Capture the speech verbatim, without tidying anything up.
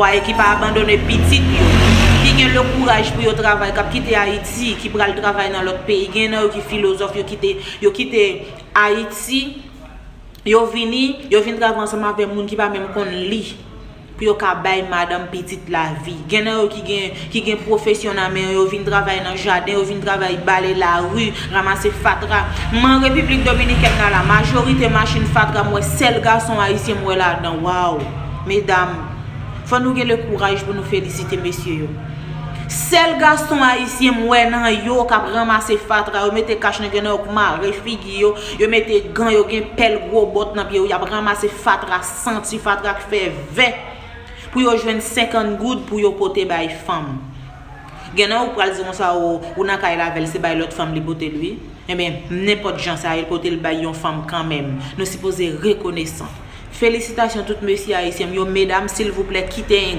Fwaye ki pa abandone pitit yo, ki gen le kouraj pou yo travay, k ap kite Ayiti, ki pral travay nan lòt peyi. Gen nan yo ki filozòf, yo kite, yo kite Ayiti, yo vini, yo vin travay ansanm avè moun ki pa menm konn li, pou yo ka bay madanm pitit lavi. Gen nan yo ki gen, ki gen pwofesyon nan men yo, yo vin travay nan jaden, yo vin travay bale lari, ranmase fatra. Man Repiblik Dominikèn nan la, majorite machin fatra, m wè sèl gason ayisyen m wè ladan. Waw! Medam, fò nou gen le kouraj pou nou felisite mesye yo. Sèl gason ayisyen m wè nan yo k ap ranmase fatra, yo mete kach nan, gen nan yo k mare figi yo, yo mete gan, yo gen pèl gwo bòt nan pye yo, y ap ranmase fatra, santi fatra k fè vè, pou yo jwenn senkant goud pou yo pote bay fanm. Gen nan ou pral di konsa, ou, ou nan kay l avè l, se bay lòt fanm li pote l wi. Ebyen, nenpòt jan sa ye, l pote l bay yon fanm kanmenm. Nou sipoze rekonesan. Felisitasyon tout mesye ayisyen m yo, medam, silvouplè, kite en